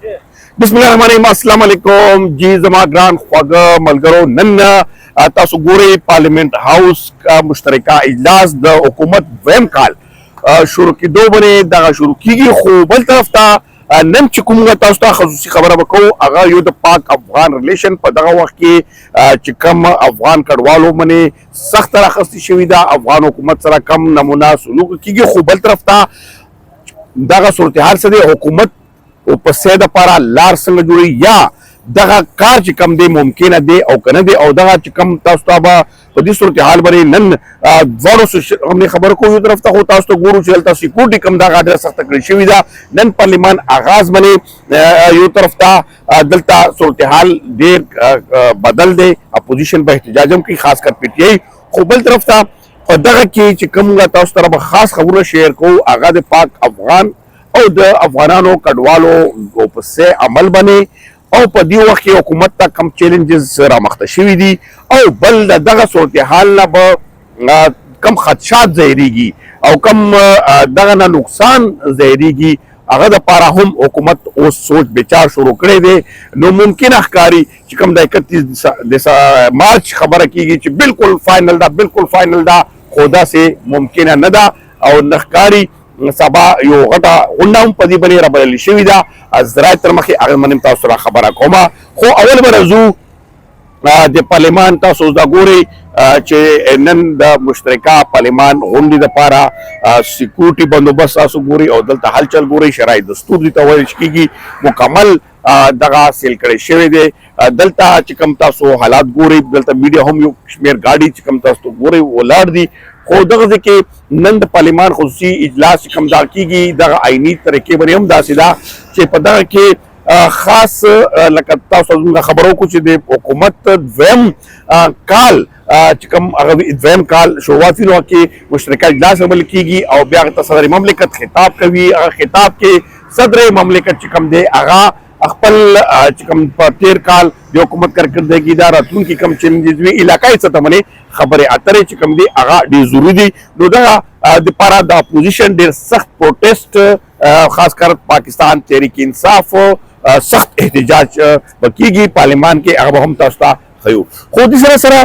بسم الله الرحمن الرحیم. السلام علیکم جی زما ګران خواږه ملګرو، نن تاسو ګورئ پارلیمنت هاوس کا مشترکه اجلاس د حکومت دویم کال شروع کېدو باندې دغه شروع کیږي. خو بل طرف ته نن چې کومه تاسو ته خصوصي خبره وکړو، هغه یو د پاک افغان ریلیشن په دغه وخت کې چې کم افغان کډوالو باندې سخت راخستې شوې ده، افغان حکومت سره کم نمونه سلوک کیږي. خو بل طرف ته دغه صورتحال څه دی، حکومت او په سید لپاره لار څنګه جوړي، یا دغه کار چې کم دی ممکنه دی او کنه دی، او دغه چې کم تاسو ته به په دې صورتحال باندې نن دواړو هم خبر کوو. یو طرف ته خو تاسو ته ګورو چې دلته سکیورټي کم دغه ډېره سخته کړې شوې ده نن پارلیمان آغاز باندې. یو طرف ته دلته صورتحال ډېر بدل دی، اپوزیشن په احتجاج هم کوي، خاص کر پی ټی آی. خو بل طرف ته په دغه کې چې کوم تاسو ته خاص خبرونه شیر کوو، هغه د پاک افغان او د افغانانو کډوالو او په سه عمل باندې، او په دې وخت کې حکومت ته کم چیلنجز رامخته شوي دي، او بل دغه صورتحال نه به کم خدشات ظاهریږي او کم دغه نه نقصان ظاهریږي، هغه د پاره هم حکومت اوس سوچ بچار شروع کړی دی. نو ممکن ښکاري چې کوم د 31 مارچ خبره کیږي چې بالکل فائنل ده، بالکل فائنل ده، خو داسې ممکنه نه ده او نخکاری. سبا یو غټه غونډه هم په دې باندې رابلل شوې ده، ذرایع تر مخې هغه باندې تاسو سره خبره کوم. خو اول به راځو د پارلیمان. تاسو دا ګورئ چې نن د مشترکه پارلیمان غونډې لپاره سکیورټي بندوبست تاسو ګورئ او دلته هلچل ګورئ. شرایط دستور دي ته ویل کېږي، مکمل دغه سیل کړی شوی دی. دلته چې کوم تاسو حالات ګورئ، دلته میډیا هم یو شمېر ګاډي چې کوم تاسو ګورئ ولاړ دي. خو دغه ځکه نن د پارلیمان خصوصي اجلاس چې کوم دا کیږي، دغه آئینی طریقې باندې هم داسې ده چې په دغه کې خاص لکه تاسو زموږ خبرو کو چې د حکومت دویم کال چې کوم هغه دویم کال شروعات نو کې مشترکه اجلاس عمل کیږي او بیا ته صدر مملکت خطاب کوي. هغه خطاب کې صدر مملکت چې کوم دی، هغه خپل چې کوم په تیر کال د حکومت کارکردګي دا، راتلونکي کوم چیلنجز وي، علاقائی سطح باندې خبرې اترې چې کوم دي، هغه ډېر ضروري دي. نو دا د پاره د اپوزیشن ډېر سخت پروټیسټ، خاص کر پاکستان تحریک انصاف سخت احتجاج وکیږي پارلیمان کې، هغه هم تاسو ته ښیو. خو دې سره سره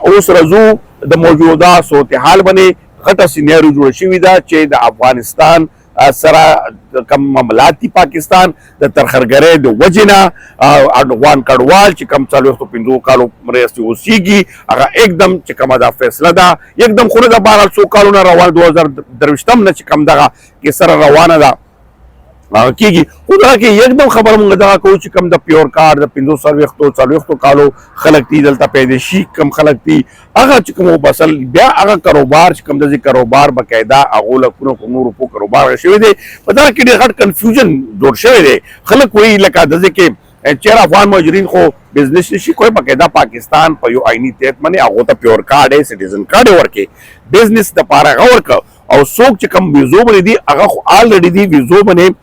اوس راځو د موجوده صورتحال باندې. غټه سینیرو جوړ شوې ده چې د افغانستان سره کم معاملات دي، پاکستان د ترخرګرۍ د وجې نه افغان کډوال چې کم 45 کالو مرستې اوسېږي، هغه एकदम چې کومه دا فیصله ده एकदम خو نه ده، بهرحال څو کالونه روان، 2023 نه چې کم دغه کې سره روانه ده هغه کیږي. خو دا کې एकदम خبر مونږ دا کوو چې کم د پیور کارډ د پنځو څلوېښتو څلوېښتو کالو خلک دي، دلته پیدایشي کم خلک دي، هغه چې کوم بسل بیا هغه کاروبار چې کم د کاروبار باقاعده هغه لکونو کوم روپو کاروبار شوی دی. په دا کې ډېر غټ کنفیوژن جوړ شوی دی. خلک وایي لکه د ځکه چیر افغان مهاجرین خو بزنس نشي کوی. باقاعده پاکستان په یو آئینی تحت باندې هغه ته پیور کارډ، سټیزن کارډ ورکې، بزنس د پاره غور ک او څوک چې کم ویزو باندې دي، هغه خو الریډي دي ویزو باندې.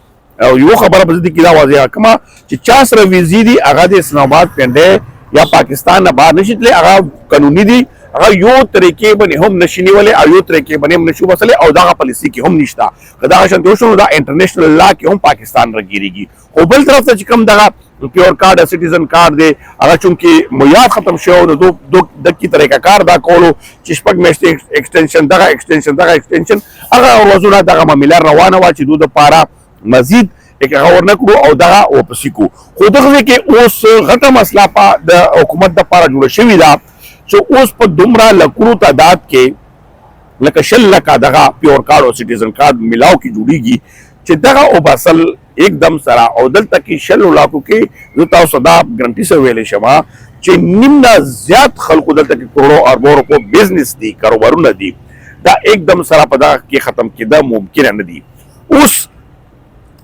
او یو خبره په دې کې دا واضحه کما چې چا سره ویزې دي، هغه د اسلام آباد، پنډه یا پاکستان نه بهر نشي تللی. هغه قانوني دي، هغه یو طریقې باندې هم نشي نیولې او یو طریقې باندې هم نشي وسلې او دغه پالیسي کې هم نشته. که دغه شان وشو، دا انټرنیشنل لا کې هم پاکستان رګیریږي. خو بل طرف ته چې کوم دغه پیور کارډ، سټیزن کارډ دی، هغه چونکی معیاد ختم شو، نو دو دو دکی طریقه کار دا کولو چې شپږ میاشتې ایکسټنشن، دغه ایکسټنشن، دغه ایکسټنشن، هغه ورځونه دغه معامله روانه وه چې دوی د پاره مزید یک هغه ورنکړو او دغه واپس کو. خو دغه کې اوس غټه مسله په د حکومت د پاره جوړه شوې ده چې اوس په دومره لکونو تعداد کې، لکه 20 لکه دغه پیور کارډ او سټیزن کارډ ملاو کې جوړیږي چې دغه وباسل एकदम سره. او دلته کې 20 لاکو کې زه تاسو دا ګارانټي سره ویلی شم چې نیم نه زیات خلکو دلته کې کروڑو اربو روپو بزنس دي، کاروبارونه دي. دا एकदम سره په دغه کې ختم کېده ممکن نه دي. اوس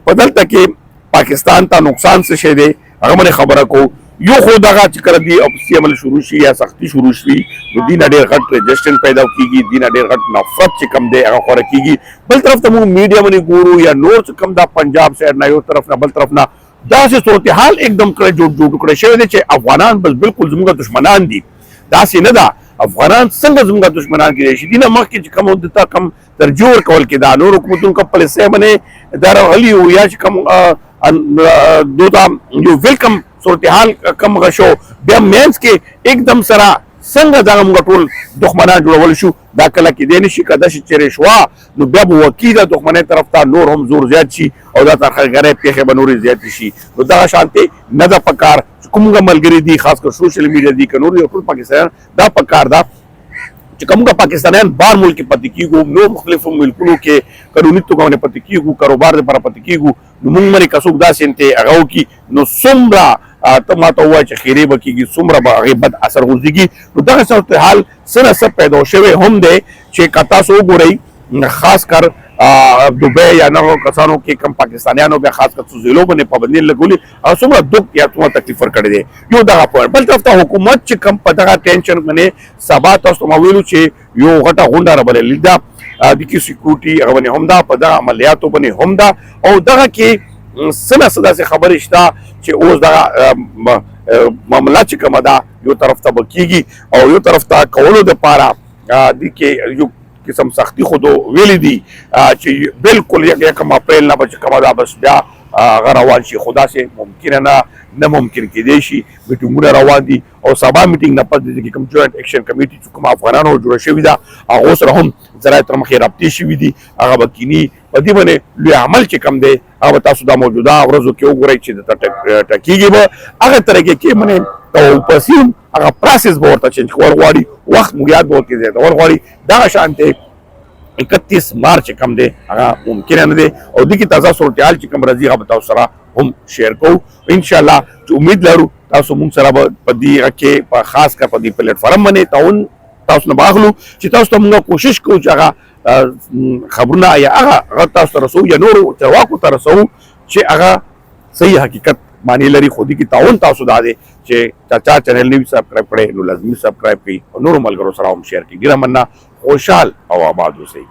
په دلته کې پاکستان ته نقصان څه شی دی، هغه باندې خبره کو. یو خو دغه چې کله دی او سی عمل شروع شي یا سختی شروع شي، نو دین ډېر غټ ریجسټن پیدا کیږي، دین ډېر غټ نفرت چې کم دی هغه خوره کیږي. بل طرف ته موږ میډیا باندې ګورو یا نور چې کم دا پنجاب سایډ نه، یو طرف نه بل طرف نه داسې صورتحال एकदम کړه جوړ جوړ کړی شوی دی چې افغانان بس بالکل زموږ دشمنان دي. داسې نه ده. افغانان څنګه زموږ دشمنان کېدای شي؟ دینه مخکې چې کوم دته کم ترجیح ورکول کېده، نور حکومتونو کوم پالیسۍ باندې دا راغلي وو یا چې کوم دوته یو ویلکم صورتحال کم غشو، بیا مینس کې एकदम سره څنګه دغه موږ ټول دښمنان جوړول شو؟ دا کله کې دی نشي. کده شي چیرې شوا، نو بیا به وکیل د دښمنۍ طرف ته نور هم زور زیات شي او دا ترخګرې پیښې به نورې زیاتې شي. نو دغه شانتې نه ده پکار. کومګه ملګری دي، خاص کر سوشل میډیا دي که نور ټول پاکستان، دا پکار ده چې کومګه پاکستانیان بار ملک کې پاتې کیږو، نو مختلفو ملکونو کې قانوني توګه باندې پاتې کیږو، کاروبار لپاره پاتې کیږو، نو موږ باندې که څوک داسې انته هغه وکړي، نو څومره ته ما ته ووایه چې خیرې به کېږي، څومره به هغې بد اثر غورځېږي. نو دغه صورتحال څه نه څه پیدا شوی هم دی چې که تاسو وګورئ، خاص کر دوبۍ یا نورو کسانو کې کم پاکستانیانو بیا خاص کر څو ضلعو باندې پابندي لګولي او څومره دک یا څومره تکلیف ورکړی دی. یو دغه پوینټ. بل طرف ته حکومت چې کم په دغه ټینشن باندې سبا تاسو ما ویلو چې یو غټه غونډه را بللې ده، د کې سکیورټي هغه باندې هم ده، په دغه عملیاتو باندې هم ده، او دغه کې څه نه څه داسې خبرې شته چې اوس دغه معامله چې کومه ده یو طرف ته به کېږي او یو طرف ته کولو دپاره دې کې یو قسم سختی خو ویلي دي چې بالکل یکم اپریل نه به چې کومه ده بس بیا هغه روان شي، خو داسې ممکنه نه نه ممکن کېدی شي. میټینګونه روان دي او سبا میټینګ نه پس د کوم جوائنټ اکشن کمیټي چې کوم افغانانو جوړه شوې ده، هغه سره هم ذرایع تر مخې رابطې شوې دي، هغه به کینی. په دې باندې لوی عمل چې کوم دی هغه به تاسو دا موجوده ورځو کې وګورئ چې ټکیږي به هغه طریقې کې منې او پسې هم هغه پروسس به ورته چینج کول غواړي، وخت مو یاد به ورکې زیاتول غواړي. دغه شان دی 31 مارچ کم دی هغه ممکن نه دی، او دغه تازه صورتحال چې کوم راځي هغه به تاسو سره هم شیر کوو ان شاء الله، چې امید لرو تاسو مونږ سره به په دې کې په خاص کر په دې پلیټ فارم باندې تعاون تاسو نه باغلو چې تاسو ته موږ کوشش کوو چې هغه خبرونه یا هغه تاسو ته رسو یا نورو چارواکو ته رسو چې هغه صحیح حقیقت معنی لري. خو دې کې تعاون تاسو دا دی چې چا چا چینل نه سبسکرایب کړئ نو لازمي سبسکرایب کړئ او نورو ملګرو سره هم شیر کړئ. ډیره مننه، خوشحال او آباد اوسئ.